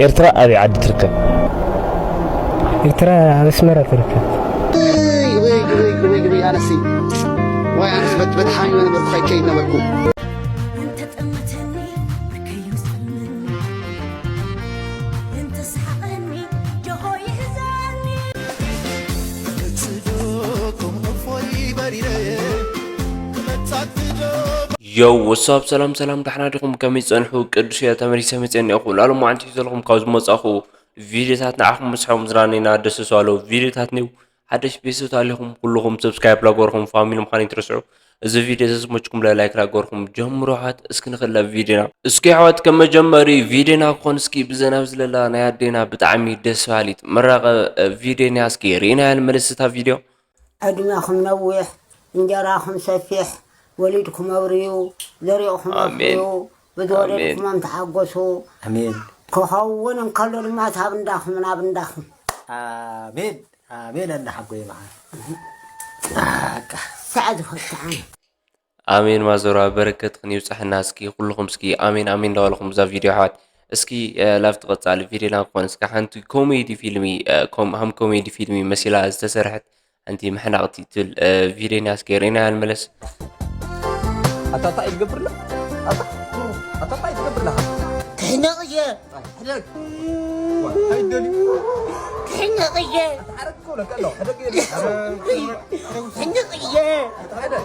ኤርትራ ኣበይ ዓዲ ትርከብ? ኤርትራ ኣብ ኣስመራ ትርከብ። ወይ ወይ ወይ ወይ ኣነሲ ወይ ኣነስ በድሓን ነበርኩ ከይከይድ ነበርኩ። እንተጠመተኒ ብከይ ምስጠመኒ እንተሰሓቐኒ ጆሆ ይሕዘኒ። Yo, what's up? ሰላም ሰላም፣ ዳሕና ዲኹም? ከመይ ጸንሑ? ቅዱስ እየ፣ ተመሊሰ መጽየ እኒአኹ። ላሎም መዓንቲ ሒዘልኩም ካብ ዝመጻኹ ቪድዮታት ንዓኹም ምስሖም ዝራነይና ደስ ዝባሎ ቪድዮታት ኒው። ሓደሽ ቤተሰብ ኣለኹም ኩልኹም ሰብስክራይብ ላገርኹም ፋሚሊ ምዃን ይትረስዑ። እዚ ቪድዮ ዘዝመችኩም ላይክ ላገርኹም ጀምሩ። ኣሕዋት እስኪ ንኽለ ቪድዮና እስኪ ኣሕዋት ከም መጀመሪ ቪድዮና ክኾን እስኪ ብዘናብ ዝለላ ናይ ኣዴና ብጣዕሚ ደስ በሃሊት ምራቐ ቪድዮና እስኪ ርኢናያ ንመለስ እታ ቪድዮ። ዕድመኹም ነዊሕ፣ እንጀራኹም ሰፊሕ፣ ወሊድኩም ኣብርዩ፣ ዘሪእኹም ኣፍርዩ፣ ብዝወለድኩሞም ተሓጎሱ። ኣሜን። ክኸውን እንከሎ ድማ ታብ እንዳኹም ናብ እንዳኹም። ኣሜን ኣሜን። ኣነ ሓጎይ መዓር ሳዕ ዝፈትዓን ኣሜን ማዘሯ በረከትክን ይብፃሕና። እስኪ ኩልኹም እስኪ ኣሜን ኣሜን እንዳበልኹም እዛ ቪድዮ ኣሕዋት እስኪ ላብቲ ቀፃሊ ቪድዮና ክኾን እስኪ ሓንቲ ኮሜዲ ፊልሚ ከም ኮሜዲ ፊልሚ መሲላ ዝተሰርሐት ሓንቲ መሕናቕቲ ትብል ቪድዮና እስኪ ርኢና ንመለስ። ኣታ እንታይ ትገብር ኣለኻ? ኣታ ኣታ እንታይ ትገብር ኣለኻ? ክሕነቕ እየ ሕደግ። ዋ፣ እንታይ ደልዩ? ክሕነቕ እየ ኣታ ሓረግ እኮ ለቀ ኣሎ። ሕደግ እየ። ክሕነቕ እየ ኣታ ሕደግ።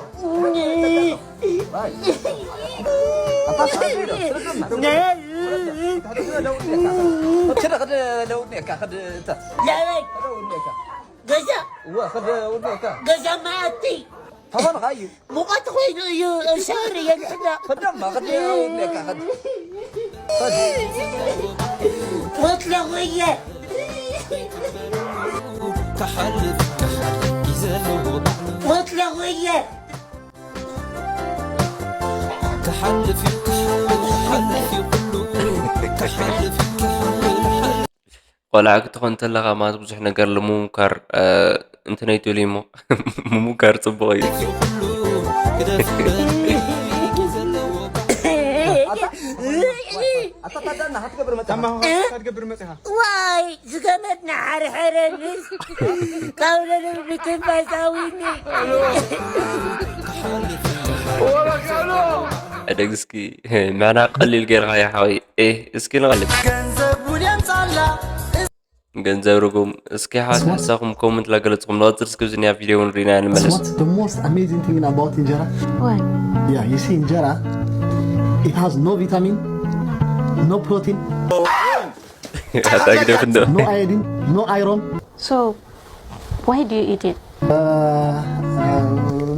ኣታ ስለ ደውል እየ። ስለ ደውል እየ። ስለ ደውል እየ። ስለ ደውል እየ። ገዛ እወ፣ ኸደ ውድቀ። ገዛ ማያቲ ተኾንኻ እዩ። ሙቐት ኮይኑ እዩ እሳር የንሕዳ ኸደማ፣ ኸደ ውድቀ፣ ኸደ። ወትለኹ እየ ወትለኹ እየ ክሓልፍ እዩ ክሓልፍ ሓልፍ እዩ ኩሉ ክሓልፍ እዩ ክሓልፍ ሓልፍ ቆልዓ ክትኾን እንተለኻ ማለት ብዙሕ ነገር ንምምካር እንትን ኣይትብል እሞ ምምካር ፅቡቕ እዩ። ዋይ ዝገመድና ሓርሐረንስ ካብ ለልብ ትንፋሳዊኒ ዕደግ እስኪ ምዕና ቀሊል ጌርካ ይሓወይ እስኪ ንቐልብ ገንዘብ ርጉም እስኪ ሓሳኹም ኮመንት ላገለጽኩም ንቐጽል እስኪ ዝኒያ ቪድዮ እውን ሪና ንመለስ What's the most amazing thing about injera? What? Yeah, you see injera, it has no vitamin, no protein. ኣታ ግደፍ እንዶ No iodine, no iron. So, why do you eat it?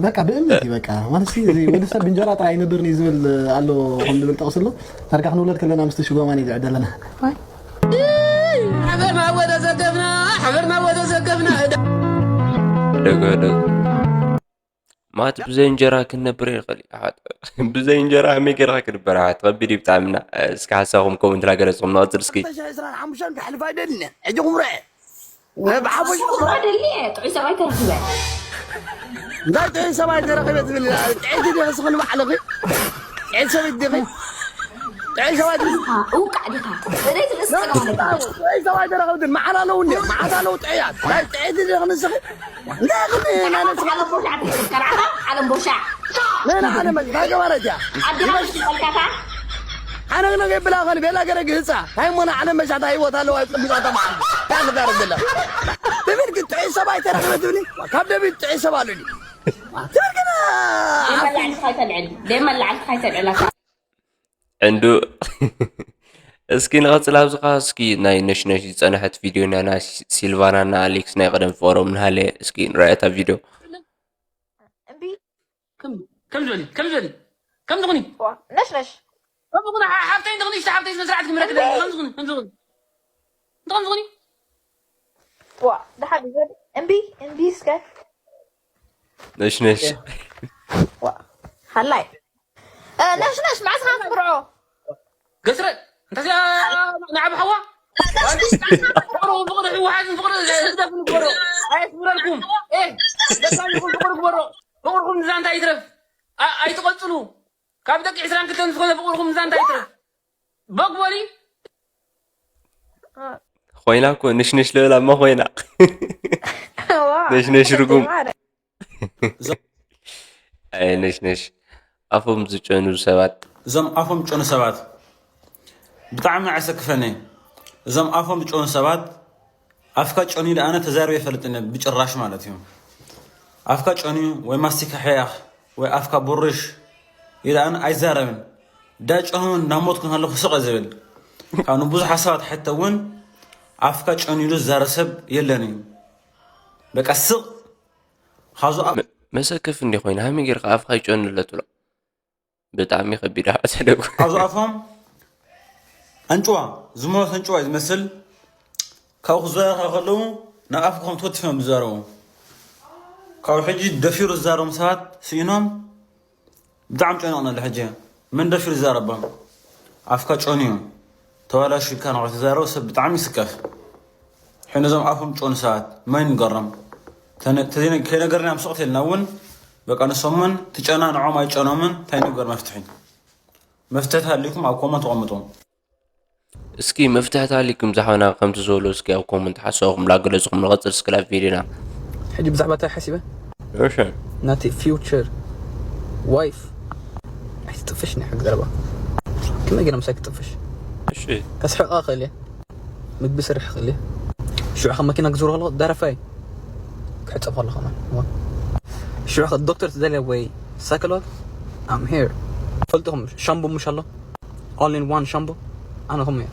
በቃ ብእምነት እዩ በቃ ማለት ሲ ወዲ ሰብ እንጀራ ጥራይ ኣይነብርን እዩ ዝብል ኣሎ ከም ዝብል ጠቕስሎ ታርካ ክንውለድ ከለና ምስቲ ሽጎማን እዩ ዝዕደለና What? حضرنا وتزكفنا حضرنا وتزكفنا ደጎ ደጎ ማለት ብዘይ እንጀራ ክንነብር ይኽእል እዩ ብዘይ እንጀራ ከመይ ገይርካ ክንበር ኣሕዋት ከቢድ እዩ ብጣዕምና እስኪ ሓሳኹም ኮመንት ላገለጽኹም ንቐጽል እስኪ ዕስራን ሓሙሽተን ክሕልፍ ኣይደልን ሕጂ ክምርዐ ብሓፈሽ ቁራ ደሊ ጥዑይ ሰብኣይ ተረኺበ እንታይ ጥዑይ ሰብኣይ ተረኺበ ትብል ጥዕይቲ ዲኺ ስኽን ባዕልኺ ጥዕይቲ ሰበይቲ ዲኺ ጥዑይ ሰብኣይ እውቃዕ ዲኻ እደይ ትርእስ ጸጋ ኣለካ ጥዑይ ሰብኣይ ተረኺብትን መዓት ኣለዉ እንዲ መዓት ኣለዉ ጥዑያት ናይ ጥዕይቲ ዲኺ ንስኺ እንታይ ኽኒ ናይ ነብስኻ ዓለም ቦሻዕ ትከራዕታ ዓለም ቦሻዕ መን ዓለም እንታይ ገባረት እያ ኣዲኻ ምሽ ትፈልካታ ሓነግነግ የብላ ኸን ቤላ ገረ ግህፃ እንታይ ሞና ዓለም መሻታ ህይወት ኣለዋ ፅቢፃ ተማዓል እንታይ ክዛረብ ዘላ ትብል ግን ጥዑይ ሰብ ኣይተረኽበ ትብሊ ካብ ደቢት ጥዑይ ሰብ ኣሉኒ ትብል ግን ደመላዕልትኻ ይተልዕል ደመላዕልትኻ ይተልዕላካ ዕንዱ እስኪ ንቐጽል ኣብዚ ኸዓ እስኪ ናይ ነሽነሽ ዝጸንሐት ቪድዮ ናይ ናይ ሲልቫና እና ኣሌክስ ናይ ቀደም ፍቕሮም ንሃለ እስኪ ንረኣያ እታ ቪድዮ እምቢ ከም ዝበሊ ከም ዝበሊ ከም ዝኾኒ ነሽነሽ ከም ዝኾኒ ሓብተይ እንተኾኒ ሽታ ሓብተይ ስነ ስርዓት ክምረክ ከም ዝኾኒ ከም ዝኾኒ እንተኾን ዝኾኒ ዋ ደሓን ዝበል እምቢ እምቢ እስከ ነሽነሽ ዋ ሃላይ ነሽነሽ መዓስ ኻ ትምርዖ ገስረ እንተዚኣ ንዓብ ሓዋ ፍቕሪ ፍቕሪ ህወሓትን ፍቕሪ ህግደፍን ግበሮ ኣየክብረልኩም እ ደሳሚኹም ፍቕሪ ግበሮ ፍቕርኩም ንዛንታ ይትረፍ ኣይትቐፅሉ ካብ ደቂ ዕስራን ክልተን ዝኾነ ፍቕርኩም ንዛንታ ይትረፍ በግ በሊ ኮይና እኮ ንሽንሽ ልብል ኣማ ኮይና። ነሽነሽ ርጉም። ኣይ ነሽነሽ ኣፎም ዝጨኑ ሰባት። እዞም ኣፎም ጨኑ ሰባት ብጣዕሚ ኣሰክፈኒ። እዞም ኣፎም ዝጨኑ ሰባት ኣፍካ ጨኑ ኢለ ኣነ ተዛርበ ይፈልጥን ብጭራሽ ማለት እዩ። ኣፍካ ጨኑ ወይ ማስቲካ ሕያኽ ወይ ኣፍካ ቡርሽ ኢለ ኣነ ኣይዛረብን። ዳጨኑ ናብ ሞት ክንሃለኹ ስቕ ዝብል ካብ ንብዙሕ ሓሳባት ሕተ እውን ኣፍካ ጨኑ ኢሉ ዝዛረብ ሰብ የለን እዩ። በቃ ስቕ ካብዚ መሰከፍ እንዲ ኮይና ሃሚ ጌርካ ኣፍካ ይጨኑ ኣለትሎ። ብጣዕሚ ከቢድ ኣሕዋት ኣለዉ። ኣብዚ ኣፎም ኣንጭዋ ዝሞት ኣንጭዋ እዩ ዝመስል። ካብኡ ክዘረኻ ከለዉ ናብ ኣፍኩም ተወቲፎም ዝዛረቡ። ካብ ሕጂ ደፊሩ ዝዛረቡ ሰባት ስኢኖም። ብጣዕሚ ጨኒቕና ኣሎ ሕጂ። መን ደፊሩ ዝዛረባ ኣፍካ ጨንዩ ተባላሽካ ንኸ ትዛረቡ ሰብ ብጣዕሚ ይስከፍ። ሕነ እዞም ኣፎም ጨኑ ሰባት ማይ ንገሮም። ተነ-፣ ተዘይነ-፣ ከይነገርና እዮም ስቕት ኢልና እውን በቃ ንሶምን ትጨና ንዖም ኣይጨኖምን እንታይ ንገር መፍትሒ። መፍትሒ ሃሊኩም ኣብ ኮመንት ተቐምጡ። እስኪ መፍትሒ ሃሊኩም ዝሓውና ከምቲ ዝበሎ እስኪ ኣብ ኮመንት ሓሳብኩም ላገለጽኩም ንቐጽል እስኪ ላብ ቪድዮና። ሕጂ ብዛዕባ እንታይ ሓሲበ? እሺ። ናቲ ፊውቸር ዋይፍ ኣይትጥፍሽ ናይ ሕግ ዘረባ። ከመይ ገይረ ምሳይ ክትጥፍሽ? እሺ። ከስሕቓ ክእል እየ። ምግቢ ስርሕ ክእል እየ። ሽዑ ካብ መኪና ክዝውር ከለኹ ደረፋይ ክሕጸብ ከለኹ ከማን። ሽዑ ከ ዶክተር ትደልያ ወይ ሳይኮሎግ? I'm here። ፈልጥኹም ሻምቦ ምሽ ኣሎ? All in one ሻምቦ? ኣነ ከምኡ እየ።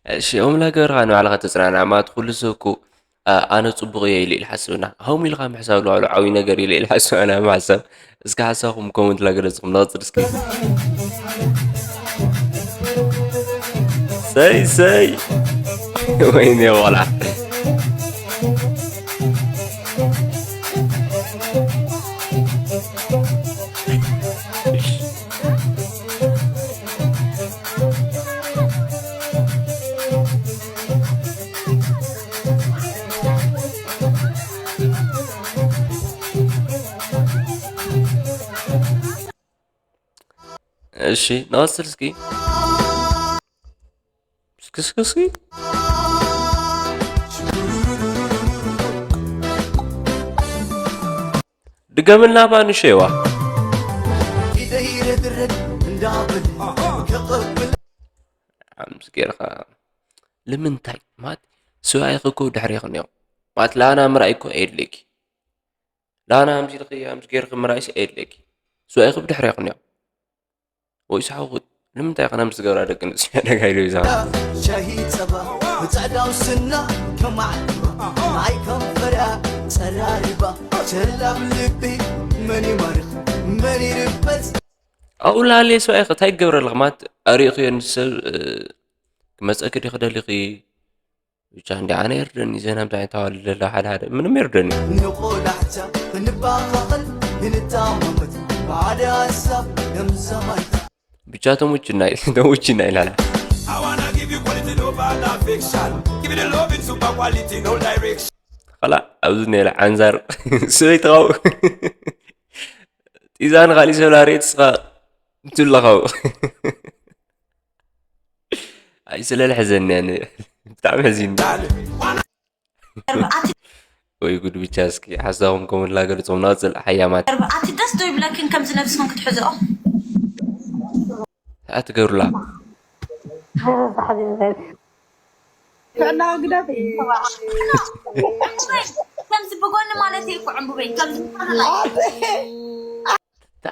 እሺ፣ ኦም ላገርኻ ንባዕልኻ ተጽናንዕ ማለት ኩሉ ሰብ እኮ፣ ኣ-፣ ኣነ ጽቡቕ እየ ኢሉ ኢሉ ሓስብና። ሆም ኢልካ ምሕሳብ ልባዕሉ ዓብዪ ነገር ኢሉ ኢሉ ሓስብ ኣነ ምሕሳብ። እስኪ ሓሳብኩም ኮመንት ላገለጽኩም ንቐጽል እስኪ። ሰይ፣ ሰይ። ወይኔ ቆልዓ። እሺ፣ ንቐጽል እስኪ። እስኪ፣ እስኪ፣ እስኪ። ድገምልና ባንሸዋ። ኢደይ ረድረድ እንዳብል ከቐብል። ኣምስ ጌርካ። ልምንታይ? ማለት፣ ሰብኣይኺ እኮ ድሕሬኽን እዮም። ማለት፣ ላና ምርኣይ እኮ ኣየድልየኪ። ላና ኣምስ ኢልኺ፣ ኣምስ ጌርኺ ምርኣይስ ኣየድልየኪ። ሰብኣይኺ ብድሕሬኽን እዮም። ወይ ሳሕውኹት፣ ንምንታይ ከ ከምዚ ዝገብራ ደቂ ኣንስትዮ ደጋይዶ ይዛረባ? ሻሂ ጸባ ብጻዕዳው ስና ከማዕድባ ናይ ከንፈራ ጸራሪባ ቸላብ ልቢ መን ይማርኽ መን ይርበጽ? ኣብኡ ላሌ ሰብኣይ ከ እንታይ ይገብረልኽ? ማለት ኣሪእኽዮ ንሰብ፣ እ፣ ክመጸኪ ድዩ ክደሊኺ? ብቻ እንዲ ኣነ ይርደኒ ዘና እንታይ ተዋልድ ዘላ ሓደ ሓደ ምንም ይርደኒ። ንቆላሕታ ክንባኻኸል ክንታማመት ብሓደ ሓሳብ ከም ሰማይታ። ብቻ ተሙችና ተሙችና ይላላ። I wanna give you quality love and affection. Give me the loving super quality, no direction. ኸላ ኣብዚ ነለ ዓንዛር ሰበይቲ ኻው ጢዛን ኻሊ ሰብላ ሬት ስኻ ትለኻው። ኣይ ስለ ልሕዘኒ ኣነ ብጣዕሚ ሕዚኒ። ኣርባዕተ ወይ ጉድ ብቻ እስኪ ሓሳብኩም ኮመንት ላገርጹም ናጽል ሓያማት። ኣርባዕተ ደስ ዶ ይብለክን ከምዚ ነብስክን ክትሕዝኦ? ኣትገሩላ። ጥዕና ግደፍ። ከምዚ ብጎኒ ማለት እዩ እኮ ዕምቡበይ ከምዚ እንታይ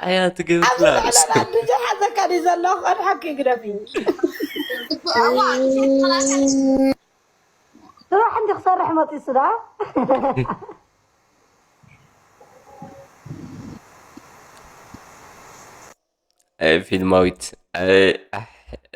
እያ ትገብላ? ኣብዚ ልዕሊ ኣድጀ ሓዘካ ድዩ ዘሎ? ቀድሓኪ ግደፊ። ጽባሕ እንዲ ክሰርሕ መጺሱ ደኣ። ኣይ፣ ፊልማዊት። ኣይ፣ ኣሕ፣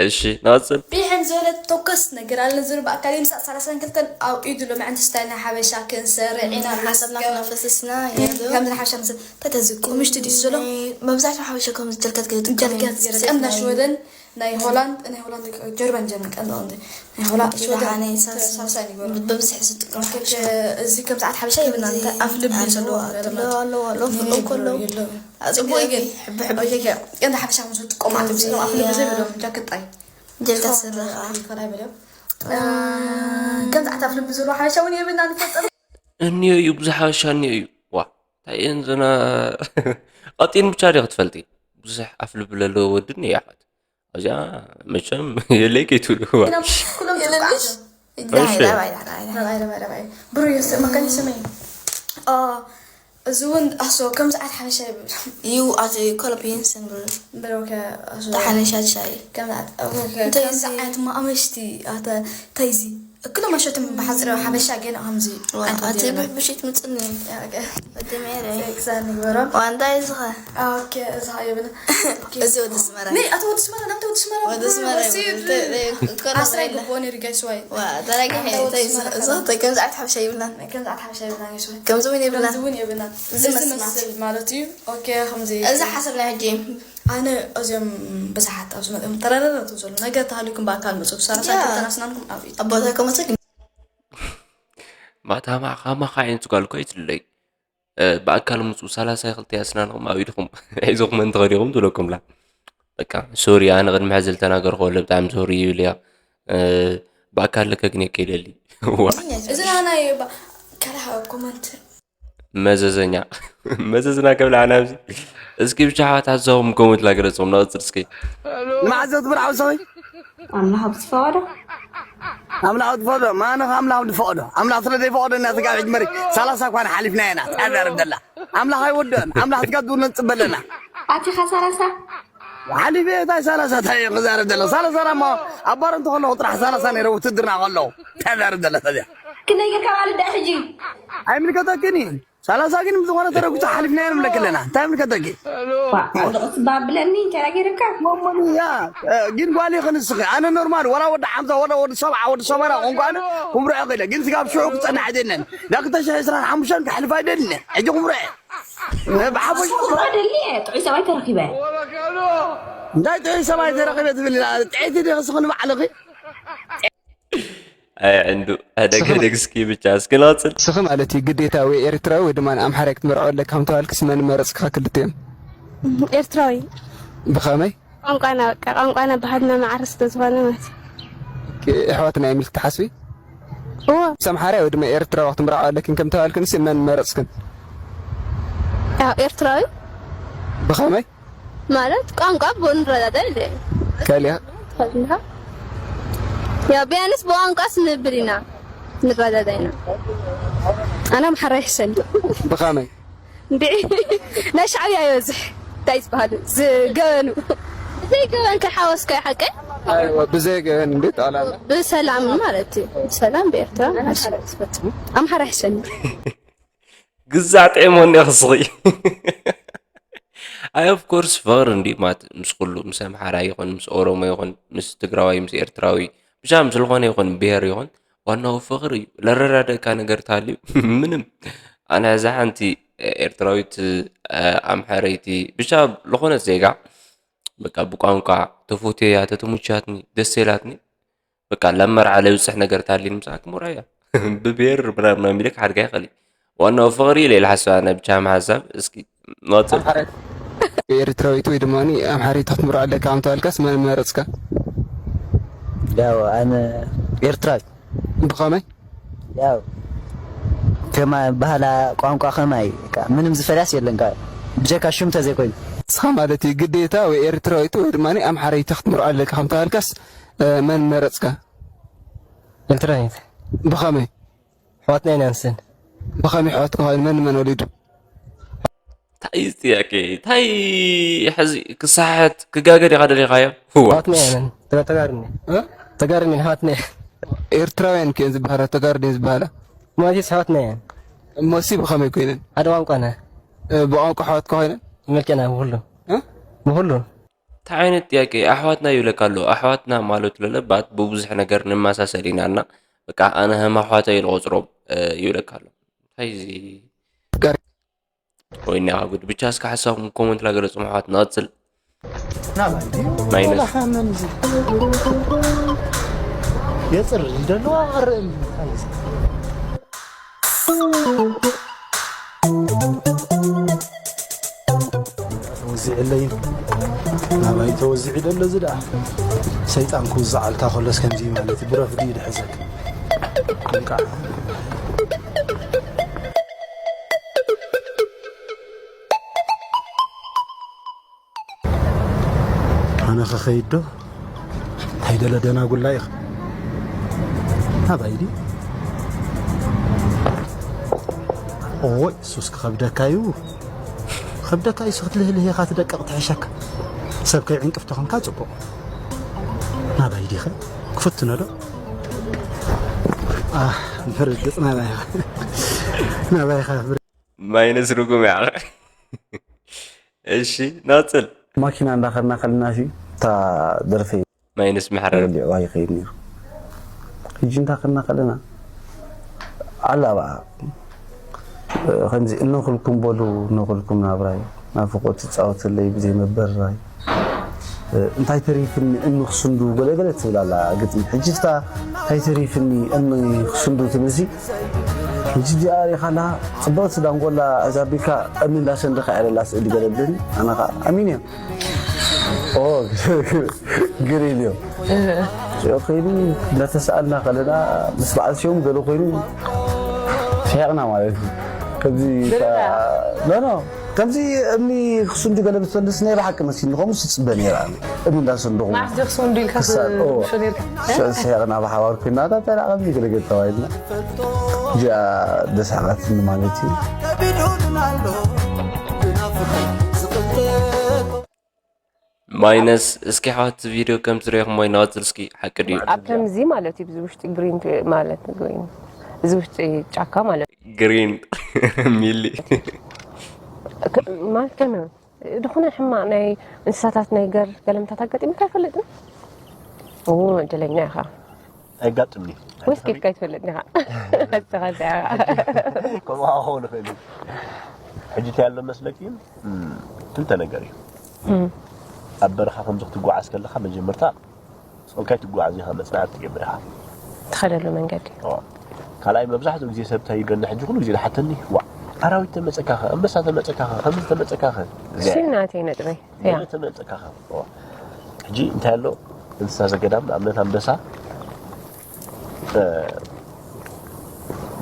እሺ፣ ንቐጽል። ቢሕን ዝበለት ቶከስ ነገር ኣለን ዝብል ብኣካል ምሳእ ሰላሳን ክልተን ኣብ ኢዱ ሎምዕንቲ ስታይል ናይ ሓበሻ ክንሰርዕ ኢና። ሓሳብና እናፈሰስና ኢና። ከምዚ ናይ ሓበሻ ክንሰርዕ። እንታይ ተዝክሩ ምሽቲ ድዩ ዘሎ? ናይ መብዛሕትኡ ሓበሻ ከምዚ ጀልካት ገለ ጀልካት ይጥቀሙ። ገለ ጸምና ናይ ሽወደን፣ ናይ ሆላንድ፣ ናይ ሆላንድ፣ ጀርመን፣ ጀርመን ቀንዲ ቀንዲ። ናይ ሆላንድ፣ ሽወደን፣ ሽወደን፣ ናይ ሳልሳይ፣ ሳልሳይ ይበሉ። ብብዝሒ ዝጥቀሙ። ኦኬ፣ ሓበሻ። እዚ ከም ሰዓት ሓበሻ ይብልና፣ ከምዚ እንታይ ኣፍ ልቢ ኣለዎ፣ ዘለዎ ኣለዎ፣ ኣለዎ፣ ኣለዎ፣ ኣለዎ፣ ናይ ፍቕሪ ከለዉ። የለዉ። ጽቡቅ እዩ ግን። ሕቢ፣ ሕቢ። ኦኬ፣ ኦኬ። ቀንዲ ሓበሻ ከም ዝጥቀሙ ከምዚ ዓለም ስለ ኣፍ ልቢ ዘይብሎም ጃክት ጣይ። ጀልካ ስረኻ። ይፈላይ በልዮ። ከምዚ ዓታፍ ልቢ ዘለዎ ሓበሻ እውን የብልና ንፈጠር። እኒዮ እዩ ብዙሕ ሓበሻ እኒዮ እዩ። ዋ እንታይ እየን ዘና ቀጢን ብቻ ዲ ክትፈልጢ ብዙሕ ኣፍ ልቢ ለለዎ ወድን እያ ሓት ኣብዚኣ መቸም የለይ ከይትብልዋ። ኩሎም የለልሽ? ጥቃዓቶም። ዳይ እሺ። ዳባይ ዳይ ረባይ ረባይ ረባይ ብሩይ ስ መካኒ ስመይ። ኦ፣ እዚ እውን ኣሶ ከም ሰዓት ሓበሻ ይብል። ዩ ኣት ኮሎፒንስን ብር ብሮከ ኣሶ ተሓነሻት ሻይ ከም ሰዓት ኦኬ፣ እንታይ ከም እዚ? ሰዓት ማእመሽቲ ኣተ ተይዚ እክሎ ማሸትም ብሓፅሪ ሓበሻ ገና ከምዚ ኣቲ ብብሽት ምፅኒ ኦኬ። ወዲ ሜረ ክሳብ ንግበሮ። ዋንታይ ዝኸ ኦኬ፣ እዚ ኸ የብለ እዚ ወዲ ስመራ ነይ ኣቲ ወዲ ስመራ ናምቲ ወዲ ስመራ ወዲ ስመራ ወሲድ ትኮነ ኣስራ ይግብኦ ነይሩ ጋይስ ዋይ ተረጋሒ ከምዚ ዓይነት ሓበሻ ይብላን ከምዚ ኣት ሓበሻ ይብልና ጋይስ ዋይ ከምዚ እውን ይብላን ከምዚ እውን የብልናን እዚ እዚ መስማት። መስል ማለት እዩ። ኦኬ፣ ከምዚ እዚ ሓሰብ ናይ ሕጂ ኣነ እዚኦም ብዙሓት ኣብዚ መፅኦም ተረረረቱ ዘሎ ነገር ተሃልዩኩም ብኣካል መፁ ሰላሳ ያ። ክልተን ኣስናንኩም ኣብ ኢድ ኣቦታ ከመሰግ ማታ ማዕኻ ማኻ ዓይነት ጓል እኮ ይትለይ ብኣካል ምፁ ሰላሳ ክልተ ኣስናንኩም ኣብ ኢድኩም ሒዝኩም እንተኸዲኹም ትብለኩምላ። በቃ ሶሪ ኣነ ቅድሚ ሕዚ ዝተናገርኩ ወለ ብጣዕሚ ሶሪ ይብል እያ። ብኣካል ልከ ግን የከይደሊ። ዋ እዚ ናናይ ካልኣ ኮመንት መዘዘኛ መዘዝና ከብላ ኣናብዚ እስኪ ብቻ ሓታት ዛኹም ኮመንት ላገለፅኹም ነቕፅል እስኪ። ንመዓዘ ትብርዓው ሰበይ ኣምላኽ ኣብ ዝፈቐዶ ኣምላኽ ትፈቕዶ ማነ ኣምላኽ ዝፈቕዶ ኣምላኽ ስለ ዘይፈቐዶ እና ስጋብ ሕጂ መሪ ሰላሳ እኳ ሓሊፍና ኢና ታዛርብ ዘላ ኣምላኽ ኣይወደን ኣምላኽ ስጋ ዱር ነፅበለና ኣቲኻ ሰላሳ ሓሊፈ እንታይ ሰላሳ እንታይ ክዛረብ ዘሎ ሰላሳ ራማ ኣብ ባረንቱ ከለኹ ጥራሕ ሰላሳ ነይረ ውትድርና ከለኹ ታዛርብ ዘላ ሰዚያ ክንደይ ጌርካ ማለት ዳ ሕጂ ኣይምልከተክን እዩ ሰላሳ ግን ብዝኾነ ተረጉቱ ሓሊፍናዮ ንብለክ ኣለና እንታይ ምልከተኪ ዋ፣ ኣውደቕስ ባብለኒ እንታይ ዳ ጌርካ ሞሞንያ ግን ጓል ይኽን ንስኺ ኣነ ኖርማል ወላ ወዲ ሓምሳ ወላ ወዲ ሰብዓ ወዲ ሰማና ኾንኩ ኣነ ክምርዖ ኽእለ ግን ስጋብ ሽዑ ክፀንሕ ኣይደልን ዳክልተ ሽሕ ዕስራን ሓሙሽተን ክሕልፍ ኣይደልን ሕጂ ክምርዖ ብሓፈሽ ቁምሮ ደሊ ጥዑይ ሰብኣይ ተረኺበ እንታይ ጥዑይ ሰብኣይ ተረኺበ ትብል ጥዕይቲ ዲኽስኺ ንባዕልኺ ኣይ ዕንዱ ሕደግ ሕደግ እስኪ ብቻ እስኪ ንቐፅል። ንስኺ ማለት እዩ ግዴታ ወይ ኤርትራዊ ወይ ድማ ኣምሓራይ ክትምርዖ ኣለካ ከም ተባልክስ መን መረፅካ ክልቲኦም ኤርትራዊ ብኸመይ ቋንቋና በቃ ቋንቋና ባህልና ማዕረ ስለ ዝኾነ ማለት እዩ። ኣሕዋትና እዮም ኢልክ ትሓስቢ እዎ ምስ ኣምሓራይ ወይ ድማ ኤርትራዊ ክትምርዓው ኣለክን ከም ተባልክንስ መን መረፅክን ያው ኤርትራዊ ብኸመይ ማለት ቋንቋ ብኡ ንረዳዳእ ኢለ ካሊእ ትፈልጥኻ ያው ቢያንስ ብቋንቋስ ንብል ኢና ንረዳዳ ኢና ኣነ ኣምሓራ ይሕሸኒ ብኸመይ እንዴ ናይ ሻዕብያ ይበዝሕ እንታይ ዝበሃሉ ዝገበኑ ብዘይገበን ከሓወስካ ሓቀ ኣይወ ብዘይ ገበን እንዴ ጣላ ብሰላም ማለት እዩ ብሰላም ብኤርትራ ኣምሓራ ይሕሸኒ ግዛዕ ጥዒሞኒ ክስኺ ኣይ ኦፍ ኮርስ ፍቕሪ እንዲ ማለት ምስ ኩሉ ምስ ኣምሓራ ይኹን ምስ ኦሮሞ ይኹን ምስ ትግራዋይ ምስ ኤርትራዊ ብቻ ምስ ዝኾነ ይኹን ብሄር ይኹን ዋናው ፍቕሪ እዩ ለረዳደእካ ነገር ተሃልዩ ምንም ኣነ እዛ ሓንቲ ኤርትራዊት ኣምሓረይቲ ብቻ ዝኾነት ዜጋ በቃ ብቋንቋ ተፎትየያ ተተሙቻትኒ ደስ ኢላትኒ በቃ ላብ መርዓ ለብፅሕ ነገር ታሊን ምሳክ ሙራያ ብብሔር ምናምን ሚለክ ሓድጋ ይኸሊ ዋናው ፍቕሪ ኢለ ኢለ ሓሳብ ኣነ ብቻ ሓሳብ እስኪ ንቐፅል ኤርትራዊት ወይ ድማ ኣምሓሪት ክትምርዖ ኣለካ ከም ተባልካስ መን መረፅካ ያው ኣነ ኤርትራዊ ብኸመይ ያው ከማ ባህላ ቋንቋ ከማይ ምንም ዝፈልያስ የለን ብጀካ ሽም ተዘይኮይኑ ንስኻ ማለት እዩ ግዴታ ወይ ኤርትራዊት ወይ ድማ ኣምሓሪት ክትምርዖ ኣለካ ከም ተባልካስ መን መረፅካ ኤርትራዊት ብኸመይ ኣሕዋትና ኢና ንስን ብኸመይ ኣሕዋትካ ኮይኑ መን መን ወሊዱ እንታይ እዩ ጥያቄ እንታይ ሕዚ ክሳሕት ክጋገ ዲኻ ደሊኻዮ ህዋ ኣሕዋትና ኢና ተጋርኒ ተጋርኒ ኣሕዋትና ኤርትራውያን ክየን ዝበሃላ ተጋርድን ዝበሃላ ማለት ኣሕዋትና ኢና እሞሲ ብኸመይ ኮይነን ሓደ ቋንቋና ብቋንቋ ኣሕዋትካ ኮይነን መልክዕና ብኩሉ ብኩሉ እንታይ ዓይነት ጥያቄ ኣሕዋትና ይብለካ ኣሎ ኣሕዋትና ማለት ለለባት ብብዙሕ ነገር ንመሳሰል ኢና እና በቃ ኣነ ከም ኣሕዋታ እዩ ዝቆፅሮም ይብለካ ኣሎ እንታይ እዚ ወይና ጉድ ብቻ እስከ ሓሳብኩም ኮመንት ላገለጹ ኣሕዋት ንቐፅል ናባይ ማይነስ ወላሓ መን እዚ የፅር ይደለዋ ኣርእም ዝዕለይን ናባይ ተወዚዑ ደሎ እዚ ደኣ ሰይጣን ክውዛዓልካ ከሎስ ከምዚ ማለት እዩ። ብረፍዲ እዩ ድሕዘክ። እንቃዕ ኣነ ኸኸይድ ዶ? እንታይ ደለ ደናጉላ ኢኻ? ናባይ ድዩ? ኦይ፣ ሱስ ክኸብደካ እዩ። ከብደካ እዩ፣ ክትልህልህ ኢኻ ትደቅቕ ትሕሸካ። ሰብ ከይዕንቅፍ ተኾንካ ጽቡቕ። ናባይ ዲኸ? ክፍትኖ ዶ? ኣህ፣ ብርግጽ ናባይ ኢኻ። ናባይ ኢኻ። ማይነስ ርጉም ያዕ። እሺ፣ ናጽል። ማኪና እንዳኸድና ከለና ሲ እታ ደርፊ ማይነስ መሕረር። ተወሊዕዋ ይኸይድ ነይሩ። ሕጂ እንዳ ከድና ከለና ኣላ በኣ፣ ከምዚ እነኹልኩም በሉ፣ እነኹልኩም ናብራይ፣ ናፍቖት ትጻወተለይ ብዘይ መበረራይ። እንታይ ተሪፍኒ እምኒ ክስንዱ ገለ ገለ ትብል ኣላ ግጥሚ። ሕጂ እታ እንታይ ተሪፍኒ እምኒ ክስንዱ ትብል ሲ፣ ሕጂ እዚኣ ሪኢኻ ኣለኻ፣ ጽብቕቲ ዳንጎላ እዛ ቢካ እምኒ እንዳሰንደኻ እያ ዘላ ስእሊ ገለ ብለኒ። ኣነ ኸኣ ኣሚን እየ። ኦ፣ ግሪን እዮም። ሽዑ ከይዱ እንዳተሰኣልና ከለና ምስ በዓል ሲዮም ገለ ኮይኑ ስሒቕና ማለት እዩ። ከምዚ ድርና። ኖ፣ ኖ፣ ከምዚ እምኒ ክስንዱ ገለ ብትፈልስ ናይ ብሓቂ መሲልኒ፣ ከምኡ ስጽበ ነይረ ኣነ። እምኒ እንዳሰንደኹ ማዕዝ ዲኽሲ ወንዱ ኢልካ ክሳብ፣ ኦ፣ ትብሾ ነርካ? ሸ-፣ ስሒቕና ብሓባር ኮይና፣ "ኣታ፣ እንታይ ደኣ ከምዚ?" ገለ ገለ ተባሂልና። እዚኣ ደስሓቓትኒ ማለት እዩ። ማይነስ፣ እስኪ ኣሕዋት ቪድዮ ከም ትሪእኹም ወይ ንቐጽል እስኪ፣ ሓቂ ድዩ? ኣብ ከምዚ ማለት እዩ፣ እዚ ውሽጢ ግሪን ት-፣ ማለት ግሪን፣ እዚ ውሽጢ ጫካ ማለት ግሪን ሚሊ። ክ-፣ ማለት ከመይ? ዝኾነ ሕማቕ ናይ እንስሳታት ነገር ገለምታት ኣጋጢሙካ ኣይፈልጥን? ኦ፣ ዕድለኛ ኢኻ። ኣየጋጥምኒ። ወይስ ኬድካ ኣይትፈልጥን ኢኻ? ኣስተኻልካ ኢኻ። ከምኡ ክኸውን ይኽእል እዩ። ሕጂ እንታይ ኣሎ መስለኪ? እም፣ ክልተ ነገር እዩ። እም። ኣብ በረኻ ከምዚ ክትጓዓዝ ከለኻ መጀመርታ ጾልካይ ትጓዓዝ ኢኻ፣ መጽናዕቲ ትገብር ኢኻ። ትኸደሉ መንገዲ። እዎ። ካልኣይ መብዛሕትኡ ግዜ ሰብ እንታይ ይብለኒ ሕጂ ኩሉ ግዜ ዝሓተኒ፣ "ዋእ፣ ኣራዊት ተመጸካኸ? ኣንበሳ ተመጸካኸ? ከምዚ ተመጸካኸ?" እዚ እሱ እዩ ናተይ ነጥበይ። ያ። ገለ ተመጸካኸ? እዎ። ሕጂ እንታይ ኣሎ እንስሳ ዘገዳም ንኣብነት ኣንበሳ፣ እ፣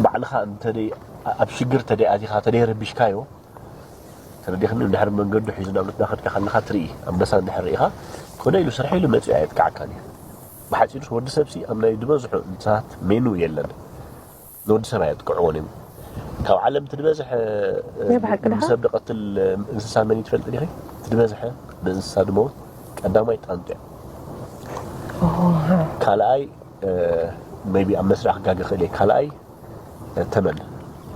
ባዕልኻ እንተ ደይ-፣ ኣብ ሽግር ተደይ ኣቲኻ፣ ተደይ ረቢሽካዮ፣ ተረዲኽኒ? እንድሕር መንገዱ ሒዙ ናብ ልክና ከድካ ከለኻ ትርኢ፣ ኣንበሳ እንድሕር ርኢኻ፣ ኮነ ኢሉ ስርሐ ኢሉ መጺኡ ኣየጥቅዓካን እዩ። ብሓጺሩስ ወዲ ሰብሲ ኣብ ናይ ዝበዝሑ እንስሳት ሜኑ የለን። ንወዲ ሰብ ኣየጥቅዕዎን እዮም። ካብ ዓለም እቲ ዝበዝሐ፣ እ፣ ናይ ብሓቂ ድኻ? ንሰብ ድቐትል፣ እ፣ እንስሳ መን እዩ ትፈልጢ ዲኺ? እቲ ዝበዝሐ ብእንስሳ ድመውት ቀዳማይ ጣንጡ እያ። ኦ፣ ሃ። ካልኣይ፣ እ፣ ሜይቢ ኣብ መስርዕ ክጋገ ክእል እየ። ካልኣይ፣ እ፣ ተመን።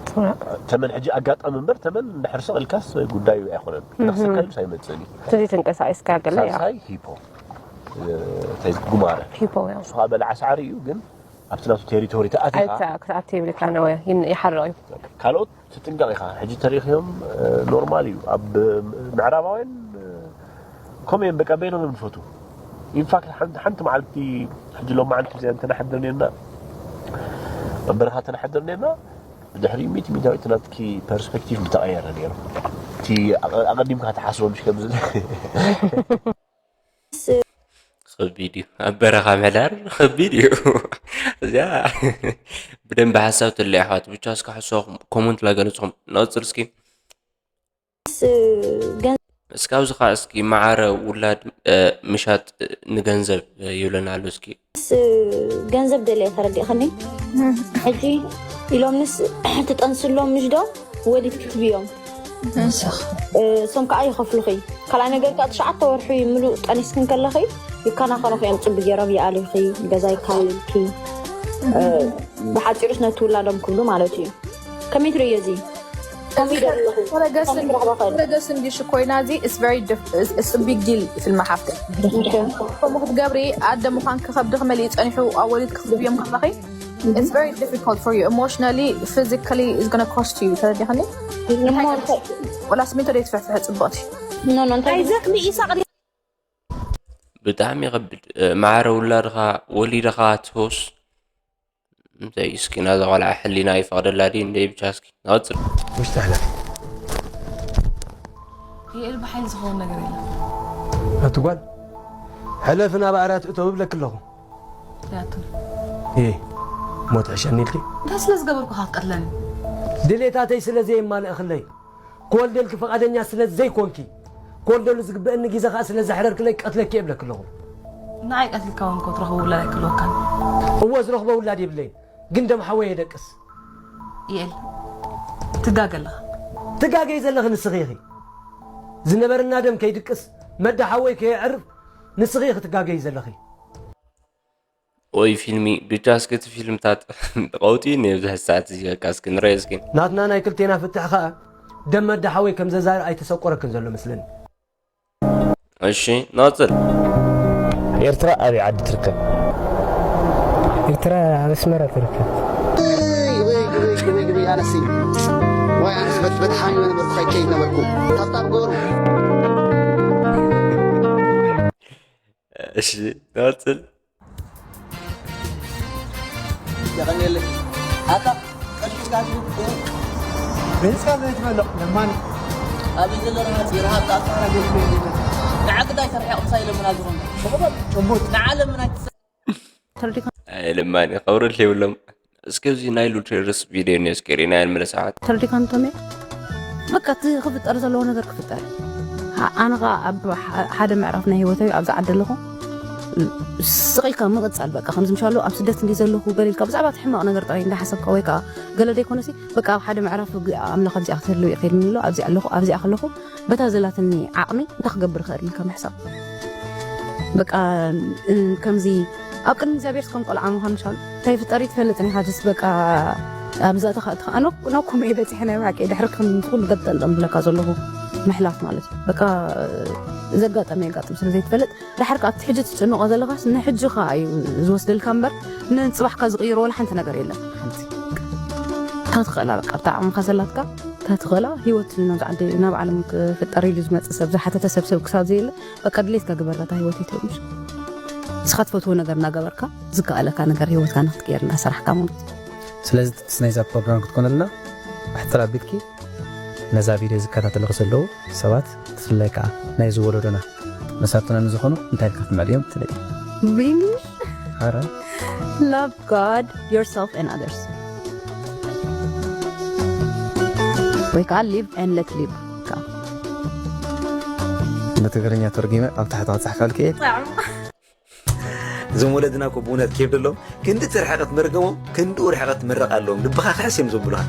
ተመን። ተመን ሕጂ ኣጋጣሚ እምበር ተመን እንድሕር ስቕ ኢልካስ ጉዳዩ ኣይኮነን። እህ። እንዳኽሰካ ኢሉስ ኣይመጽእን እዩ። ስለዚ ተንቀሳቒስካ ገለ፣ ያ። ሳልሳይ ሂፖ፣ እ፣ እንታይ ጉማረ። ሂፖ፣ ያ። ንሱ ኸኣ በላዓ ሳዕሪ እዩ፣ ግን ኣብቲ ናቱ ቴሪቶሪ ተኣቲኻ ኣይተ-፣ ክትኣቱ የብልካ፣ ነወ ይን-፣ ይሓርቕ እዩ። ካልኦት ትጥንቀቕ ኢኻ። ሕጂ ተሪኽዮም፣ እ፣ ኖርማል እዩ። ኣብ ምዕራባውያን፣ እ፣ ከምኡ እዮም፣ በቃ በይኖም እዮም ዝፈትዉ። ኢንፋክት ሓንቲ፣ ሓንቲ መዓልቲ፣ ሕጂ ሎማዓንቲ እዚኣ እንተነሓድር ነርና፣ ኣብ በረኻ እንተነሓድር ነርና፣ ብድሕሪኡ ሚእቲ ሚእታዊት ናትኪ ፐርስፔክቲቭ ምተቐየረ ነይሩ። እቲ ኣቐ-፣ ኣቐዲምካ ትሓስቦ ምሽ ከምዚ ከቢድ እዩ። ኣብ በረኻ ምሕዳር ከቢድ እዩ። እዚኣ ብደንቢ ሓሳብ ትለይ ኣሕዋት። ብቻ እስከ ሓሳብኩም ኮመንት ላይ ገለጽኹም። ንቐጽል እስኪ። ስ-፣ ገን-፣ እስኪ ኣብዚ ኸዓ እስኪ ማዕረ ውላድ፣ እ፣ ምሻጥ፣ እ፣ ንገንዘብ፣ እ፣ ይብለና ኣሎ እስኪ። ስ-፣ ገንዘብ ደልየ ተረዲእኽኒ። ሕጂ ኢሎምንስ ትጠንስሎም ምሽ ዶ ወሊድ ክትብዮም? ንስኽ። እ፣ እሶም ከዓ ይኸፍሉኺ። ካልኣይ ነገር ከዓ ትሽዓተ ወርሒ ምሉእ ጠኒስክን ከለኺ ይከናኸኑኺ እዮም። ጽቢ ገይሮም ይኣልዩኺ፣ ገዛ ይካየልኪ። እ፣ ብሓጺሩስ ነቲ ውላዶም ክብሉ ማለት እዩ። ከመይ ትርእዮ እዚ? ከመይ ትርእዮ? ተረገስን፣ ከመይ ትረኽቦ ኸእል? ተረገስን ዲሽ ኮይና እዚ is very diff-፣ is, is a big deal ፊልም ሓፍተ። ኦኬ። ከምኡ ክትገብሪ ኣደ ምዃን ክኸብድኺ መሊኡ ጸኒሑ ኣብ ወሊድ ክትብዮም ከለኺ it's very difficult for you emotionally, physically is gonna cost you. ተረዲኽኒ? እሞ እንታይ ወላ ስሚንቶ ደይ ትፍሕፍሐ ጽብቕቲ? ኖ፣ ኖ፣ እንታይ ኣይዘክሚ ኢሳቕ ብጣዕሚ ይኸብድ። እ፣ ማዕረ ውላድኻ ወሊድኻ ትሆስ እንታይ እስኪ ናዛ ቆልዓ ሕሊና ይፈቕደላ ድዩ እንደ ብቻ እስኪ ንቐጽል። مستحيل. የእል ብሓይሊ ዝኸውን ነገር የለን። ኣቲ ጓል፣ ሕለፊ ናብ ኣራት እቶ እብለኪ ኣለኹ። ያቱን እ ሞት ዕሸኒ ኢልኪ። እንታይ ስለ ዝገበርኩ ካብ ቀትለኒ? ድሌታተይ ስለ ዘየማልእክለይ፣ ክወልደልኪ ፈቓደኛ ስለ ዘይኮንኪ፣ ክወልደሉ ዝግበእኒ ግዜ ኸዓ ስለ ዘሕረርክለይ ቀትለኪ እብለኪ ኣለኹ። ንዓይ ቀትልካ እውን እኮ ትረኽቦ ውላድ ኣይክልወካን። እወ ዝረኽቦ ውላድ የብለይን፣ ግን ደም ሓወይ የደቅስ። ይእል ትጋገ ኣለኻ። ትጋገይ ዘለኺ ንስኺ ኢኺ። ዝነበረና ደም ከይድቅስ፣ መዳ ሓወይ ከየዕርፍ ንስኺ ኢኺ ትጋገይ ዘለኺ። ኦይ ፊልሚ ብቻ እስኪ እቲ ፊልምታት ቀውጢ እኒኦ ኣብዚ ሰዓት እዚ በቃ እስኪ ንረዮ እስኪ። ናትና ናይ ክልቴና ፍትሕ ኸኣ ደም መዳ ሓወይ ከም ዘዛሪ ኣይተሰቆረክን ዘሎ መስለኒ። እሺ ናጽል። ኤርትራ ኣበይ ዓዲ ትርከብ? ኤርትራ ኣብ ኣስመራ ትርከብ። ወይ ወይ ወይ ወይ ኣነሲ ወይ ኣነስ በት በት ሓሚ ነበርኩ ከይከይድ ነበርኩ ታብታብ ገሩ እሺ ናጽል። የቐንየለይ ኣታ ቀልቂስካ ትብል ብህዝካ ዘይትበልቕ ለማኒ ኣብ ዘሎ ረሃፅ ረሃፅ ኣታ ንዓ ግዳይ ሰርሐ ቁምሳ ይለምና ዝኾን ጭቡጥ ንዓ ለምና ትሰ ተረዲካ ኣይልማኒ ከብረል የብሎም። እስከ እዚ ናይ ሉቴርስ ቪድዮ እኒኦ እስከ ሪና ያልመለሳሓት። ተረዲካ እንቶሜ በቃ እቲ ክፍጠር ዘለዎ ነገር ክፍጠር። ኣነ ኸዓ ኣብ ሓደ ምዕራፍ ናይ ህይወተይ ኣብዚ ዓዲ ኣለኹ። ስቕ ኢልካ ምቕጻል በቃ ከምዚ ምሻሎ ኣብ ስደት እንዲ ዘለኹ ገለ ኢልካ ብዛዕባ እቲ ሕማቕ ነገር ጥራይ እንዳሓሰብካ ወይ ከዓ ገለ ዘይኮነሲ በቃ ኣብ ሓደ ምዕራፍ ኣምላኽ ኣብዚኣ ክትህልው ይኽእል ኣሎ ኣብዚኣ ኣለኹ ኣብዚኣ ከለኹ በታ ዘላትኒ ዓቕሚ እንታይ ክገብር ይኽእል ኢልካ ምሕሳብ በቃ ከምዚ ኣብ ቅድሚ እግዚኣብሔር ከም ቆልዓ ምዃን ምሻሉ እንታይ ፍጠር ይትፈልጥን ኢኻ ስ በቃ ኣብዛ ተኻእቲ ከዓ ናብ ኮመይ በፂሐ ናይ ብሓቂ ድሕሪ ከም ኩሉ ገጠልጠም ብለካ ዘለኹ ምሕላፍ ማለት እዩ በቃ ዘጋጠመ የጋጥም ስለ ዘይትፈልጥ ድሓር ከዓ ኣብቲ ሕጂ ትጭንቆ ዘለኻስ ንሕጂ ከዓ እዩ ዝወስደልካ እምበር ንፅባሕካ ዝቕይሮ ወላ ሓንቲ ነገር የለን ሓንቲ ታትኸእላ በቃ ኣብታ ዓቕምካ ዘላትካ ታትኸእላ ህይወት ናብዚ ዓዲ ናብ ዓለም ክፍጠር ኢሉ ዝመፅእ ሰብ ዝሓተተ ሰብ ሰብ ክሳብ ዘየለ በቃ ድሌትካ ግበራታ ህይወት ይትብል ንስኻ ትፈትዎ ነገር እናገበርካ ዝከኣለካ ነገር ህይወትካ ንክትቅየር እናሰራሕካ ማለት እዩ ስለዚ ትስ ናይዛ ፕሮግራም ክትኮነልና ኣሕፅር ኣቢልኪ ነዛ ቪድዮ ዝከታተልኺ ዘለዉ ሰባት ብፍላይ ከዓ ናይዚ ወለዶና መሳርትና ንዝኾኑ እንታይ ኢልካ ክትምዕድዮም ትኽእሊ Really? ሓረ Love God, yourself, and others. ወይ ከዓ live and let live. ብትግርኛ ተርጊመ ኣብ ታሕቲ ክፅሕፈልኪ እየ እዞም ወለድና እኮ ብእውነት ኬፍ ደሎም ክንዲ እቲ ርሕቐት መርገሞም ክንድኡ ርሕቐት ምረቕ ኣለዎም ልብኻ ክሕስ እዮም ዘብሉኻ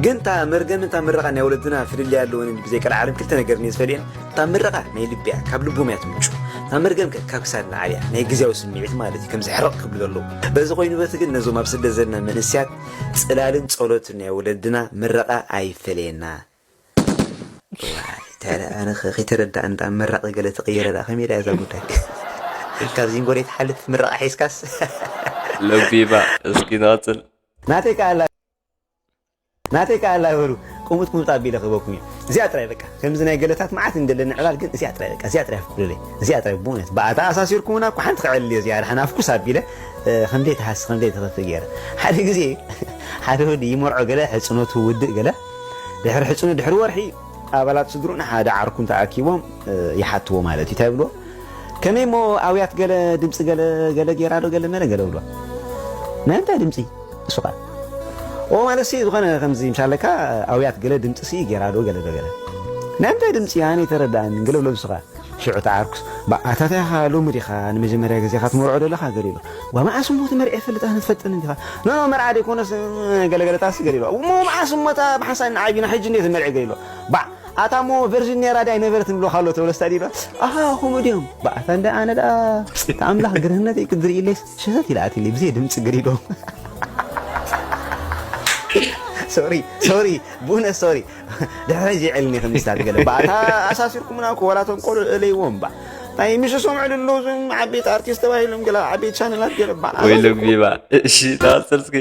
ግን እታ መርገምን እታ ምረቓ ናይ ወለድና ፍልልይ ኣለወን ብዘይ ቀልዓለም ክልተ ነገር እየ ዝፈልየን እታ ምረቓ ናይ ልቢ እያ ካብ ልቦም እያ ትምንጩ እታ መርገም ከ ካብ ክሳድ ንዓል እያ ናይ ግዜያዊ ስምዒት ማለት እዩ ከምዚ ሕርቕ ክብሉ ዘለዉ በዚ ኮይኑ በቲ ግን ነዞም ኣብ ስደት ዘለና መንእስያት ጽላልን ጸሎትን ናይ ወለድና ምረቓ ኣይፈለየና ኣነ ከይተረዳእ እንዳ መራቂ ገለ ተቀየረ ዳ ከመይ ዳ እዛ ጉዳይ ካብዚ ንጎደይ ትሓልፍ ምረቃ ሒዝካስ ለቢባ እስኪ ንቐጽል ናተይ ከኣላ ናተይ ከኣላ በሉ ቁሙጥ ቁሙጥ ኣቢለ ክበኩም እዩ እዚኣ ጥራይ በቃ ከምዚ ናይ ገለታት መዓት እንደለኒ ዕላል ግን እዚኣ ጥራይ በቃ እዚኣ ጥራይ ፍቅዱለይ እዚኣ ጥራይ ብእውነት ብኣታ ኣሳሲርኩምና እኮ ሓንቲ ክዕልል እየ እዚኣ ድሓን ኣፍኩስ ኣቢለ ከምደይ ትሃስ ከምደይ ትኸፍእ ገይረ ሓደ ግዜ ሓደ ወዲ ይመርዖ ገለ ሕፅኖቱ ውድእ ገለ ድሕሪ ሕፅኑ ድሕሪ ወርሒ ኣባላት ስድርኡ ንሓደ ዓርኩ እንተኣኪቦም ይሓትዎ ማለት እዩ እንታይ ይብልዎ ከመይ እሞ ኣውያት ገለ ድምፂ ገለ ገለ ጌራ ዶ ገለ መለ ገለ ብልዎ ናይ እንታይ ድምፂ እሱ ቃል ኦ ማለት ሲ ዝኾነ ከምዚ ምሻለካ ኣውያት ገለ ድምፂ ሲ ጌራ ዶ ገለ ዶ ገለ ናይ እንታይ ድምፂ ኣነ ይተረዳእኒ ገለ ብሎ ንሱ ቃል ሽዑ ተዓርኩስ ኣታ እንታይ ኢኻ ሎሚ ዲኻ ንመጀመርያ ግዜኻ ትመርዖ ዘለኻ ገለ ኢሉ ዋ መዓስ እሞ እቲ መርዒ ፈልጥ ኣነ ትፈልጠኒ እንዲኻ ኖ ኖ መርዓ ደይኮነስ ገለገለታስ ገለ ኢሉ እሞ መዓስ እሞ እታ ብሓንሳእ ንዓቢና ሕጂ እንዴት መርዒ ገለ ኢሉ ባዕ ኣታ እሞ ቨርጅን ነራ ዳይ ነበረት ንብሎኻ ኣሎ ተብለስታ ዲባ ኣሃ ከምኡ ድዮም ባዕታ እንደ ኣነ ደኣ ተኣምላኽ ግርህነተይ ክድር ኢለይስ ሸተት ኢላኣትኒ ብዘይ ድምፂ ገለ ኢሎም ሶሪ ሶሪ ብእውነት ሶሪ ድሕሪ ዚዕልኒ ከም ሚስታት ገለ ባእታ ኣሳሲርኩምና እኮ ዋላ ቶም ቆልዑ እለይዎም ባ ናይ ምሽ ሰምዑ ልሎ ዞም ዓበይቲ ኣርቲስት ተባሂሎም ገለ ዓበይቲ ቻነላት ገለ ባ ወይ ለቢባ እሺ ተዋሰል እስኪ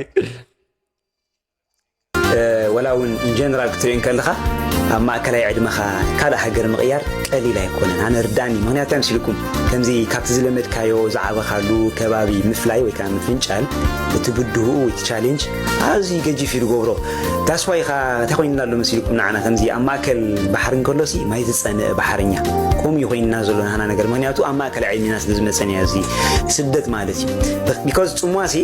ወላ እውን ኢንጀነራል ክትሪኦ እንከለኻ ኣብ ማእከላይ ዕድመኻ ካልእ ሃገር ምቕያር ቀሊል ኣይኮነን። ኣነ ርዳኒ። ምክንያቱ እንታይ መሲልኩም፣ ከምዚ ካብቲ ዝለመድካዮ ዝዓበኻሉ ከባቢ ምፍላይ ወይ ከዓ ምፍንጫል፣ እቲ ብድህኡ ወይ እቲ ቻሌንጅ ኣዝዩ ገጂፍ እዩ ዝገብሮ። ዳስዋይ ኻ እንታይ ኮይንና ኣሎ መሲልኩም ንዓና፣ ከምዚ ኣብ ማእከል ባሕሪ እንከሎሲ ማይ ዝጸንእ ባሕርኛ፣ ከምኡ እዩ ኮይንና ዘሎ ናህና ነገር። ምክንያቱ ኣብ ማእከል ዕድሜና ስለ ዝመጸን እያ እዚ ስደት ማለት እዩ። ቢካዝ ጽምዋሲ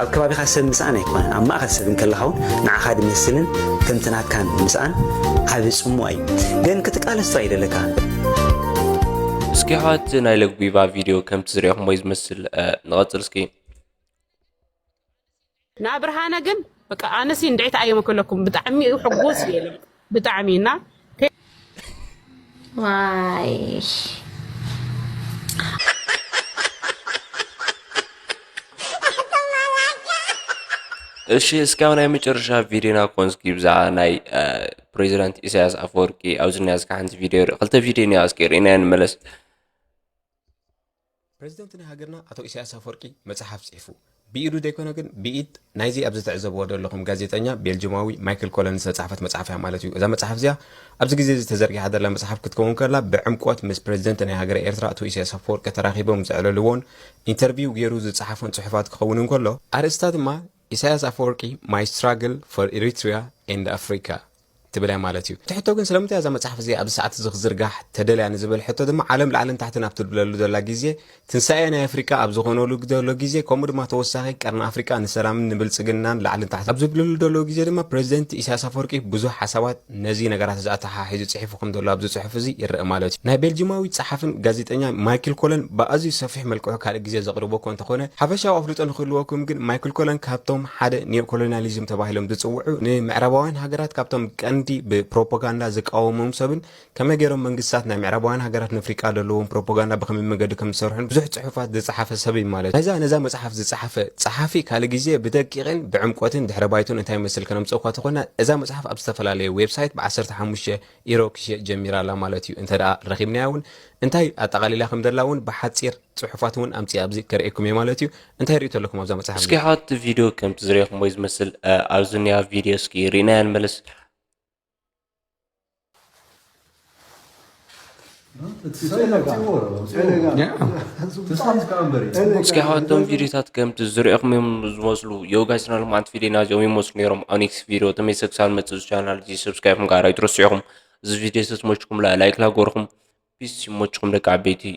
ኣብ ከባቢኻ ሰብ ምስኣን ኣይኮነን። ኣብ ማእከል ሰብ እንከለኻ እውን ንዓኻ ድመስልን ከምቲ ናትካን ምስኣን ዓቢ ጽምዋ እዩ። ግን ክትቃለስ ጥራይ ይደለካ። እስኪ ኣሕዋት ናይ ለጉቢባ ቪድዮ ከምቲ ዝሪኦኹም ወይ ዝመስል ንቐጽል እስኪ። ንኣብርሃነ ግን በቃ ኣነሲ እንድዒት ኣየመከለኩም ብጣዕሚ እዩ ሕጉስ የለ ብጣዕሚ እና ዋይ እሺ እስካብ ናይ መጨረሻ ቪድዮና ኮንስኪ ብዛዕባ ናይ ፕሬዚዳንት ኢሳያስ ኣፈወርቂ ኣብዚ ናይ እስካ ሓንቲ ቪድዮ ርኢ ክልተ ቪድዮ ኒያ እስኪ ርኢና ንመለስ። ፕሬዚደንት ናይ ሃገርና ኣቶ ኢሳያስ ኣፈወርቂ መፅሓፍ ፅሒፉ ብኢዱ ዘይኮነ ግን ብኢድ ናይዚ ኣብዚ ትዕዘብዎ ዘለኹም ጋዜጠኛ ቤልጅማዊ ማይክል ኮለን ዝተፃሕፈት መፅሓፍ እያ ማለት እዩ። እዛ መፅሓፍ እዚኣ ኣብዚ ግዜ እዚ ተዘርጊሓ ዘላ መፅሓፍ ክትከውን ከላ ብዕምቆት ምስ ፕሬዚደንት ናይ ሃገረ ኤርትራ ኣቶ ኢሳያስ ኣፈወርቂ ተራኺቦም ዘዕለልዎን ኢንተርቪው ገይሩ ዝፀሓፎን ፅሑፋት ክኸውን እንከሎ ኣርእስታ ድማ ኢሳያስ ኣፈወርቂ My Struggle for Eritrea and Africa ትብል እያ ማለት እዩ። እቲ ሕቶ ግን ስለምንታይ እዛ መፅሓፍ እዚኣ ኣብዚ ሰዓት እዚ ክዝርጋሕ ተደልያ ንዝብል ሕቶ ድማ ዓለም ላዕልን ታሕትን ኣብ ትብለሉ ዘላ ግዜ ትንሳኤ ናይ ኣፍሪቃ ኣብ ዝኾነሉ ዘሎ ግዜ ከምኡ ድማ ተወሳኺ ቀርኒ ኣፍሪቃ ንሰላምን ንብልፅግናን ላዕልን ታሕትን ኣብ ዝብለሉ ዘለዉ ግዜ ድማ ፕሬዚደንት ኢሳያስ ኣፈወርቂ ብዙሕ ሓሳባት ነዚ ነገራት እዚ ኣተሓሒዙ ፅሒፉ ከም ዘሎ ኣብዚ ፅሑፍ እዚ ይረአ ማለት እዩ። ናይ ቤልጂማዊ ፀሓፍን ጋዜጠኛ ማይክል ኮለን ብኣዝዩ ሰፊሕ መልክዑ ካልእ ግዜ ዘቕርቦ እኮ እንተኾነ ሓፈሻዊ ኣፍልጦ ንክህልወኩም ግን ማይክል ኮለን ካብቶም ሓደ ኒዮኮሎኒያሊዝም ተባሂሎም ዝፅውዑ ንምዕራባውያን ሃገራት ካብቶም ቀንዲ ብፕሮፓጋንዳ ዝቃወሞም ሰብን ከመይ ገይሮም መንግስታት ናይ ምዕራባውያን ሃገራት ንኣፍሪቃ ዘለዎም ፕሮፓጋንዳ ብከመይ መገዲ ከም ዝሰርሑን ብዙሕ ፅሑፋት ዝፀሓፈ ሰብ እዩ ማለት እዩ። ናይዛ ነዛ መፅሓፍ ዝፀሓፈ ፀሓፊ ካልእ ግዜ ብደቂቕን ብዕምቆትን ድሕረ ባይቶን እንታይ ይመስል ከነምፅእ እኳ ተኾና እዛ መፅሓፍ ኣብ ዝተፈላለዩ ዌብሳይት ብ15 ኢሮ ክሽየጥ ጀሚራ ኣላ ማለት እዩ። እንተ ደኣ ረኺብናያ እውን እንታይ ኣጠቓሊላ ከም ዘላ እውን ብሓፂር ፅሑፋት እውን ኣምፅእ ኣብዚ ከርእየኩም እየ ማለት እዩ። እንታይ ርእቶ ኣለኩም ኣብዛ መፅሓፍ እስኪ ሓወት ቪድዮ ከምቲ ዝረኹም ወይ ዝመስል ኣብዚ ኒያ ቪድዮ እስኪ ርኢናያ ንመለስ። እስኪ ሓወቶም ቪዲዮታት ከምቲ ዝሪኦኹም እዮም ዝመስሉ። የወጋጅና ልማዓት ቪዲዮና እዚኦም ይመስሉ ነይሮም። ኣብ ኔክስት ቪዲዮ ተመልሰ ክሳብ ንመፅእ ቻናል እዚ ሰብስክራይብ ምግባር ኣይትረስዑኹም። እዚ ቪዲዮ ተዝመችኩም ላይክ ላጎርኹም። ፒስ ይመችኩም ደቂ ዓበይቲ።